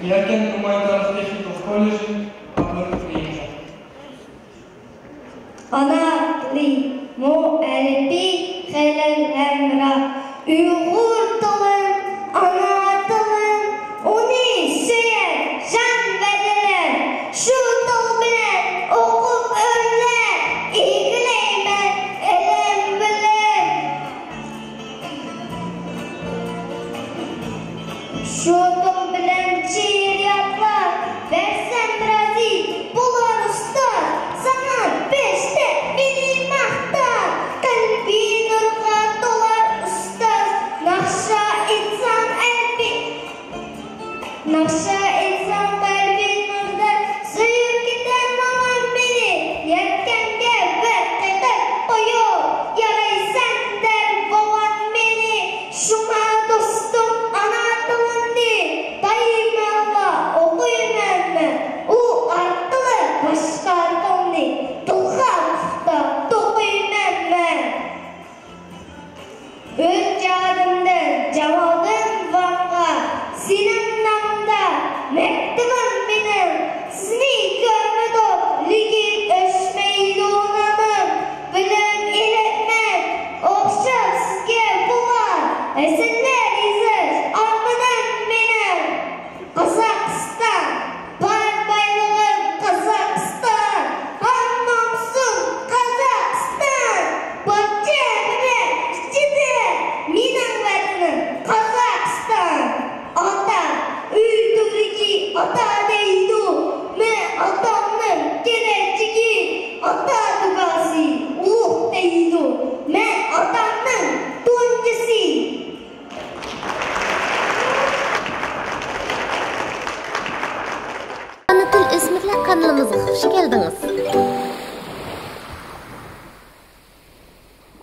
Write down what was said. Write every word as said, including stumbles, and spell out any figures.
يەركەن ئوماي تارىخ تېخنىكا كوللېجى، ئابدۇرېھىم. ئانا تىلى، مو ئەلىپى، خېلىل ھەمراھ. ئۇيغۇر تىلىم، ئانا تىلىم، ئۇنى سۆيەر جان بەدىنىم. شۇ تىل بىلەن ئوقۇپ ئۆرلەپ، ئىگىلەيمەن ئىلىم-بىلىم. شۇ تىل بىلەن شېئىرىياتلار بەرسەم رازى بولار ئۇستاز، ساڭا بەش تەكمىلى ماختاش، قەلبى نۇرغا تولار ئۇستاز، ناخشا ئېيتسام ئەلبەتتە. ناخشا ئېيتسام قەلبىم نۇردا، سۆيۈپ كېتەر ماڭا مېنى، يەتكەنگە بىر قېتىم قويۇپ يارايسەن دەر بوۋام مېنى. شۇڭا دوستۇم ئانا تىلىمنى دائىملا ئوقۇيمەن مەن، ئۇ ئارقىلىق باشقا تىلنى تىلغا پۇختا توقۇيمەن مەن. ئۈچ ئادەمدىن جامالدىن ۋاڭغا، سېنىڭ نامىڭدا مەكتىۋىم مېنىڭ. سىزنى كۆرمىدۇق، لېكىن ئۆچمەيدۇ نامىم. بىلىم ئېلىپ مەن ئوخشاپ سىزگە بولار، ھەسەنلەر يېزىش ئارمىنىم مېنىڭ. قازاقىستان، بار بايلىقىم قازاقىستان، ھەم نامۇسۇم قازاقىستان. پارچە بىلەن ئىچىدە مېنىڭ ۋەتىنىم قازاقىستان. ئاتا، ئۆي تۈۋىدىكى ئاتا دەيدۇ، مەن ئاتامنىڭ كېلەچىكى، ئاتا دۇئاسى ئۇلۇغ دەيدۇ، مەن ئاتامنىڭ تۇنجىسى. ئانا تىل ئۆسمۈرلەر قانىلىمىزغا خۇش كەلدىڭىز!